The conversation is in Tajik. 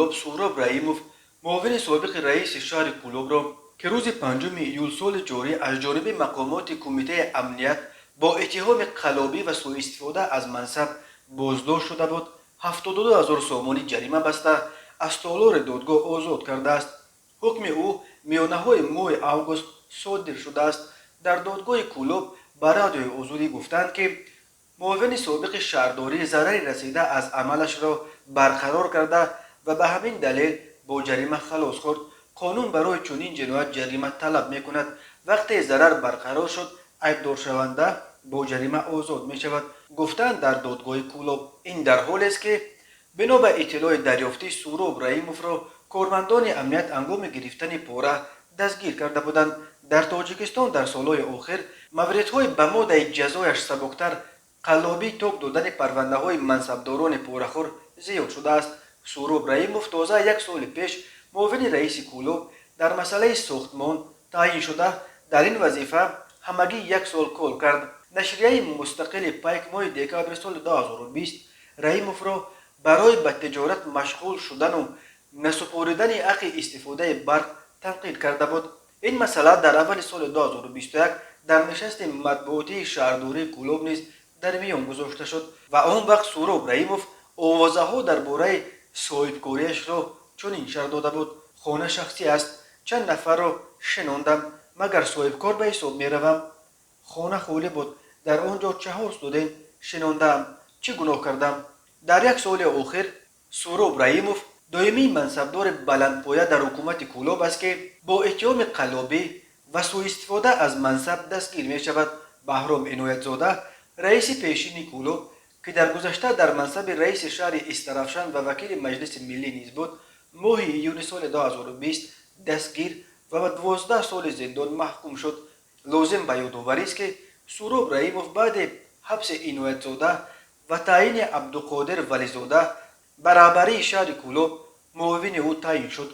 Кӯлоб Суҳроб Раимов муовини собиқи раиси шаҳри Кӯлобро, ки рӯзи 5 июл соли ҷорӣ аз ҷониби мақомоти Кумитаи амният бо иттиҳоми қаллобӣ ва сӯистифода аз мансаб боздошт шуда буд, 72 ҳазор сомонӣ ҷарима баста, аз толори додгоҳ озод кардааст. Ҳукми ӯ миёнаҳои моҳи август содир шудааст. Дар додгоҳи Кӯлоб ба Радиои Озодӣ гуфтанд, ки муовини собиқи шаҳрдорӣ зарари расида аз амалашро барқарор карда ва ба ҳамин далел бо ҷарима халос хӯрд. Қонун барои чунин ҷиноят ҷарима талаб мекунад. Вақте зарар барқарор шуд, айбдоршаванда бо ҷарима озод мешавад, гуфтанд дар додгоҳи Кӯлоб. Ин дар ҳолест, ки бино ба иттилои дарёфтӣ, Суҳроб Раимовро кормандони амният ҳангоми гирифтани пора дастгир карда буданд. Дар Тоҷикистон дар солҳои охир мавридҳои ба моддаи ҷазояш сабуктар қаллобӣ тоб додани парвандаҳои мансабдорони порахӯр зиёд шудааст. Суҳроб Раимов тоза як соли пеш муовини раиси Кӯлоб дар масъалаи сохтмон таъйин шуда, дар ин вазифа ҳамагӣ як сол кор кард. Нашрияи мустақили Пайк моҳи декабри соли 2020 Раимовро барои ба тиҷорат машғул шудану насупоридани ҳаққи истифодаи барқ танқид карда буд. Ин масъала дар аввали соли 2021 дар нишасти матбуотии шаҳрдории Кӯлоб низ дар миён гузошта шуд ва он вақт Суҳроб Раимов овозаҳо дар бораи соҳибкориашро чунин шарҳ дода буд: «Хона шахсӣ аст, чанд нафарро шинондам, магар соҳибкор ба ҳисоб меравам? Хона холӣ буд, дар он ҷо чаҳор студент шинондаам, чӣ гуноҳ кардам?» Дар як соли охир Суҳроб Раимов доимии мансабдори баландпоя дар ҳукумати Кӯлоб аст, ки бо иттиҳоми қаллобӣ ва сӯистифода аз мансаб дастгир мешавад. Баҳром Иноятзода, раиси пешини Кӯлоб, ки дар гузашта дар мансаби раиси шаҳри Истаравшан ва вакили Маҷлиси Миллӣ низ буд, моҳи июни соли 2020 дастгир ва ба 12 соли зиндон маҳкум шуд. Лозим ба ёдоварист, ки Суҳроб Раимов баъди ҳабси Иноятзода ва таъйини Абдуқодир Вализода ба раҳбарии шаҳри Кӯлоб муовини ӯ таъйин шуд.